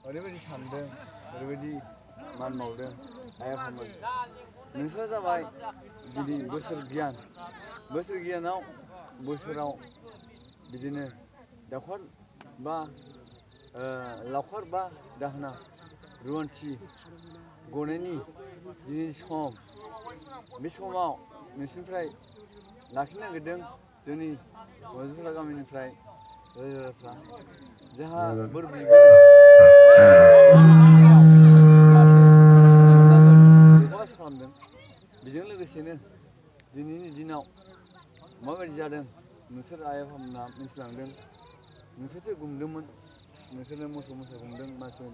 ओरैबायदि सानदों ओरैबायदि मान मावदों आइ आफामोन नोंसोरा जाबाय गिबि बोसोर गियानाव बोसोराव बिदिनो दाखर बा लावखार बा दाहोना रुवाथि गनायनि दिनै सम बे समाव नोंसोरनिफ्राय लाखिनो नागिरदों जोंनि मजुफुरा गामिनिफ्राय रायजो-राजाफ्रा जोंहा बोर बिगोन बेखौ आसा खालामदों बेजों लोगोसेनो दिनैनि दिनाव माबायदि जादों नोंसोर आइ आफामोनहा मिथिलांदों नोंसोरसो गुमदोंमोन नोंसोरनो मोसौ गुमदों मानसि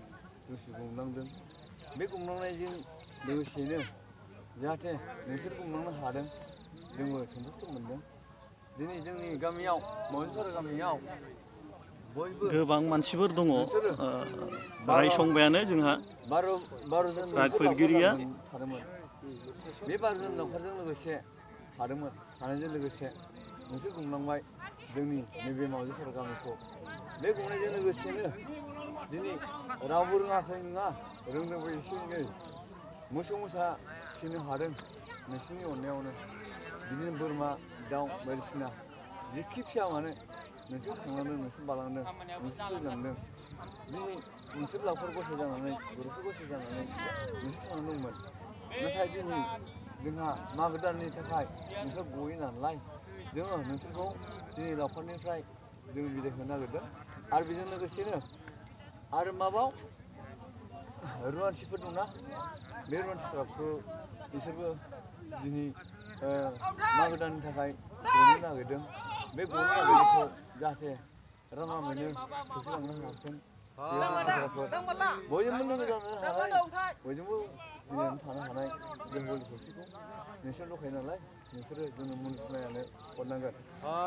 दुमसि गुमलांदों बे गुमलांनायजों लोगोसेनो जाहाथे नोंसोर गुमलांनो हादों जोंबो सन्थुष्ट मोनदों दिनै जोंनि गामियाव मजुफुरा गामियाव बयबो गोबां मानसिफोर दङ रायसंबायानो जोंहा बार'जन रायफोदगिरिया थादोंमोन बे 12 जन लावखारजों लोगोसे थानायजों लोगोसे नोंसोर गुमलांबाय जोंनि नैबे मजुफुरा गामिखौ बे गुमनायजों लोगोसेनो दिनै रावबो रोङाखै नङा रोंदोंबो एसे एनै मोसौ मोसा फिसिनो हादों नोंसोरनि अननायावनो बिदिनो बोरमा दाउ बायदिसिना जेखि फिया मानो नोंसोर खांलांदों नोंसोर बालांदों नोंसोर सोलिलांदों दिनै नोंसोर लावखार गथ' जानानै बर'फोर गथ' जानानै नोंसोर थांनानै दंमोन नाथाय दिनै जोंहा मागो दाननि थाखाय नोंसोर गयो नालाय जोङो नोंसोरखौ दिनै लावखारनिफ्राय जों बिदाय होनो नागिरदों आरो बेजों लोगोसेनो आरो माबाव रुवाथिफोर दंना बे रुवाथिफोराबो बिसोरबो दिनै मागो दाननि थाखाय गनो नागिरदों बे गनो नागिरनायखौ जाहाथे रामामैनो सफैलांनो हाथों बयजोंबो लोगो जानो हानाय बयजोंबो मिलायनानै थानो हानाय जों बोलि खौसेखौ नोंसोर दंखायो नालाय नोंसोरो जोंनो मुनुसुमायानो हरनांगोन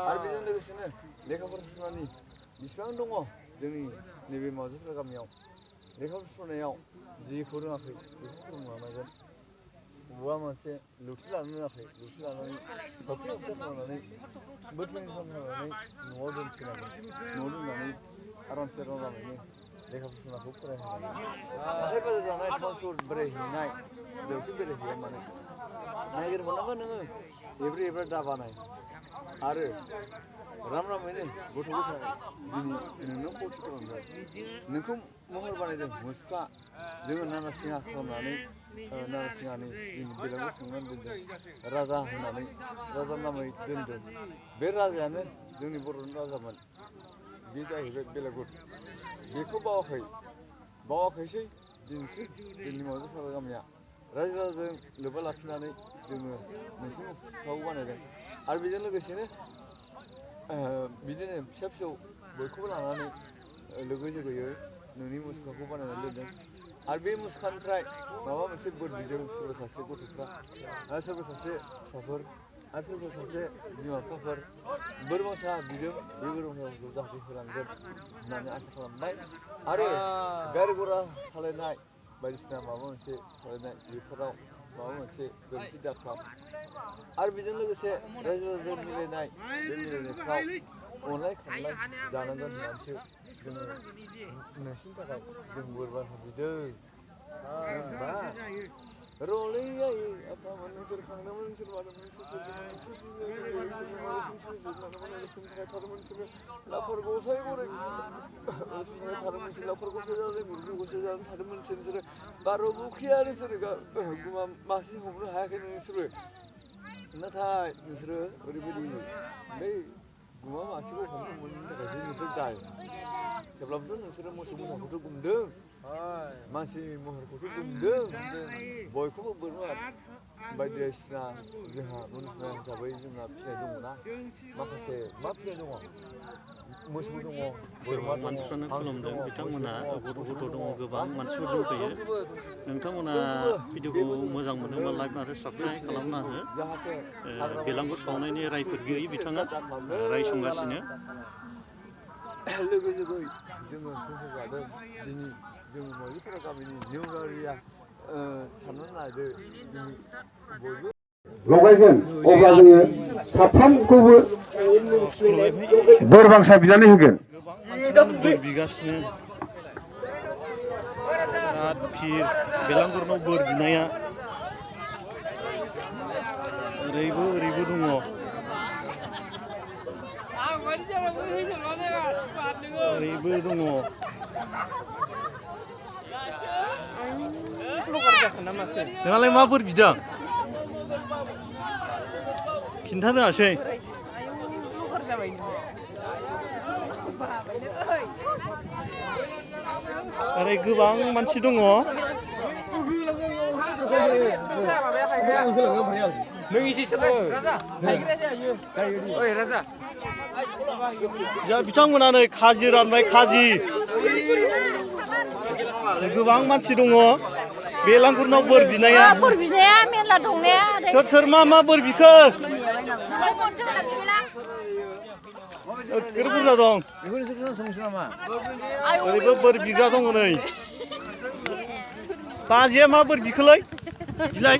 आरो बेजों लोगोसेनो लेखा फरायनायनि बिसिबां दङ जोंनि नैबे मजुफुरा गामियाव लेखा फरायनायाव जिखौ रोङाखै बेखौ फोरोंलांनांगोन बबेबा मोनसे लुथि लानो रोङाखै लुथि लानानै हप्ता खालामनानै बोथोरनि खालामनानै न'आव दोनफैनांगोन न'आव दोननानै आरामसे रामैनो लेखा फरायनायखौ फरायहोनांगोन हाथाय बाजार जानाय टाउन सहर बेरायहैनाय जेरावखि बेरायहैया मानो नागिरहरनांगोन नोङो एब्रे दाबानाय आरो रामैनो गथ' गथाय दिनै नोंनो खौथि खालामदों नोंखौ महर बानायदों मुसुखा जोङो नारासिङा खालामनानै नारासिङानि बेलागुर संनानै दोनदों राजा होनानै राजा नामै दोनदों बे राजायानो जोंनि बर'नि राजामोन बे जाहैबाय बेलागुर बेखौ बावाखैसै दिनैसिम जोंनि मजुफुरा गामिया रायजो राजाजों लोब्बा लाखिनानै जोङो नोंसिनि मुसुखाखौ बानायदों आरो बेजों लोगोसेनो बिदिनो फिसा फिसौ बयखौबो लानानै लोगो जोगोयै नोंनि मुसुखाखौ बानायनानै दोनदों आरो बे मुसुखानिफ्राय माबा मोनसे बोर बिदों सोरबा सासे गथ'फ्रा आरो सोरबा सासे फिसाफोर आरो सोरबा सासे बिमा बिफाफोर बोर बांसा बिदों बे बोर बांसाखौ जाहाथे होलांगोन होननानै आसा खालामबाय आरो गारि घरा सालायनाय बायदिसिना माबा मोनसे सालायनाय बेफोराव माबा मोनसे गोरोन्थि दाखालाम आरो बेजों लोगोसे रायजो राजाजों मिलायनाय बे मिलायनायफ्राव अनलाय खानलाय जानांगोन होननानैसो जोङो नोंसिनि थाखाय जों बोर बांसा बिदों रलैयै आफामोन नोंसोर खांदोंमोन नोंसोर मादोंमोन नोंसोर लावखार गसाइ गराइ लावखार गसाइ जानानै गुरुनि गसाइ जानानै थादोंमोन नोंसोरो बार' बुखिया नोंसोरो गुमा मासे हमनो हायाखै नोंसोरो नाथाय नोंसोरो ओरैबायदि बै गुमा मासेखौ हमनो मोनैनि थाखायसो नोंसोर दाय थेवब्लाबोथ' नोंसोरो मोसौ मोसाखौथ' गुमदों मानसि महरखौथ' गुमदों बयखौबो बोरमा बायदिसिना जोंहा मुनुसुमा हिसाबै जोंहा फिसिनाय दङना माखासे मा फिसिनाय दङ मोसौ दङ बोरमा दङ मानसिफ्रानो खुलुमदों बिथांमोना गथ' दङ गोबां मानसिफोर दंफैयो नोंथांमोना भिडिअखौ मोजां मोनोबा लाइक आरो साबस्क्राइब खालामना हो बेलांगुर सावनायनि रायफोदगिरि बिथाङा रायसंगासिनो लोगो जोगै जोङो संसार जादों दिनै जों मजुफुरा गामिनि निउगारिया साननानै लादो जों बयबो लगायगोन अब्ला जोङो साफ्रोमखौबो बोर बांसा बिनानै होगोन गोबां मानसिफ्रानो बोर बिगासिनो फिर बेलांगुरनाव बोर बिनाया ओरैबो दङ ओरैबो दङ नोंहालाय मा बोर बिदों खिन्थानो हासै ओरै गोबां मानसि दङ बिथांमोना नै खाजि रानबाय खाजि गोबां मानसि दङ बेलांगुरनाव बोर बिनाया मेरला दंनाया सोर मा बोर बिखो बुरजा दं ओरैबो बोर बिग्रा दङ नै बाजैया मा बोर बिखोलै बिलाय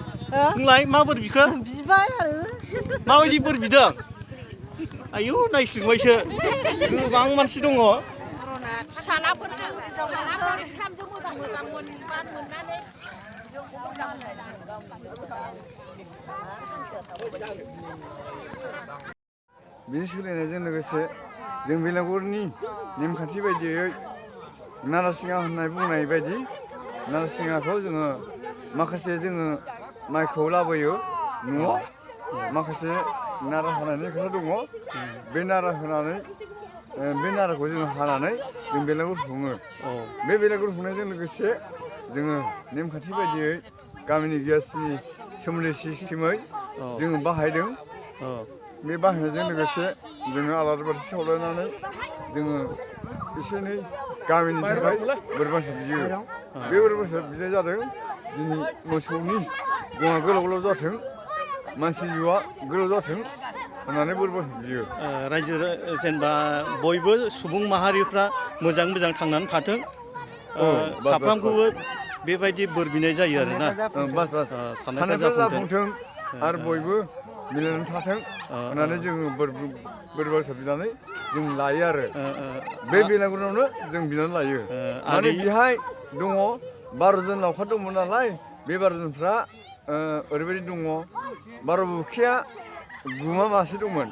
नोंलाय मा बोर बिखो बिबाय आरो माबायदि बोर बिदों आयौ नायस्लिंबायसो गोबां मानसि दङ फिसालाफोर सामजों मोजां मोननानै बिनि सोलायनायजों लोगोसे जों बेलागुरनि नेमखान्थि बायदियै नारासिङा होननाय बुंनाय बायदि नारासिङाखौ जोङो माखासे जोङो माइखौ लाबोयो न'आव माखासे नारा हानायनि खोथा दङ बे नारा होनानै बे नाराखौ जोङो हानानै जों बेलागुर हुङो बे बेलागुर हुंनायजों लोगोसे जोङो नेमखान्थि बायदियै गामिनि गियासनि सोमोन्दै सिस्टेमै जोङो बाहायदों बे बाहायनायजों लोगोसे जोङो आलारि बाथि सावलायनानै जोङो एसे एनै गामिनि थाखाय बोर बान्सा बियो बे बोर बान्सा बिनाय जादों दिनै मोसौनि गङा गोलाव गोलाव जाथों मानसि जिउआ गोलाव जाथों होननानै बोर बान्सा बियो रायजो जेनेबा बयबो सुबुं माहारिफ्रा मोजां थांनानै थाथों साफ्रोमखौबो बेबायदि बोर बिनाय जायो आरोना साननायफ्रा जाफुंथों आरो बयबो मिलायनानै थाथों होननानै जोङो बोर बान्सा बिनानै जों लायो आरो बे बेलागुरावनो जों बिनानै लायो माने बेहाय दङ 12 जन लावखार दंमोन नालाय बे 12 जनफ्रा ओरैबायदि दङ 12 बुखिया गुमा मासे दंमोन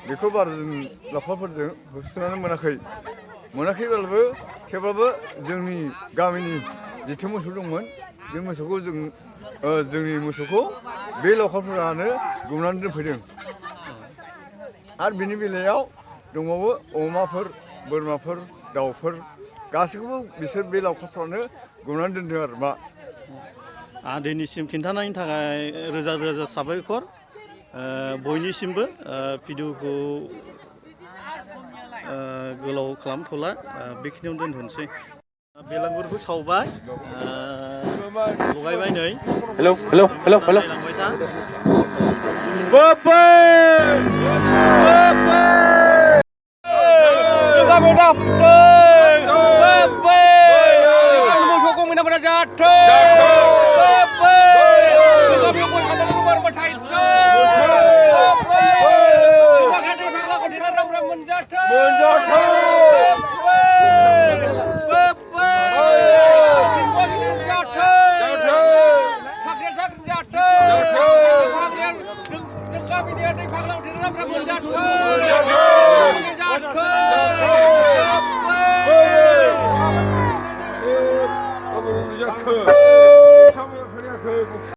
बेखौ 12 जन लावखारफोरजों होसोनानै मोनाखैब्लाबो थेवब्लाबो जोंनि गामिनि जिथु मोसौ दंमोन बे मोसौखौ जोंनि मोसौखौ बे लावखारफोरानो गुमनानै दोनफैदों आरो बिनि बेलायाव दंबावो अमाफोर बोरमाफोर दाउफोर गासैखौबो बिसोर बे लावखारफ्रानो गुमनानै दोनदों आरो मा आदैनिसिम खिन्थानायनि थाखाय रोजा रोजा साबायखर बयनिसिमबो भिडिअखौ गोलाव खालामथ'ला बेखिनियावनो दोनथ'नोसै बेलागुरखौ सावबाय लगायबाय नै हेलौ लांबाय था मोसौखौ मैनाफोरा जाथों Good.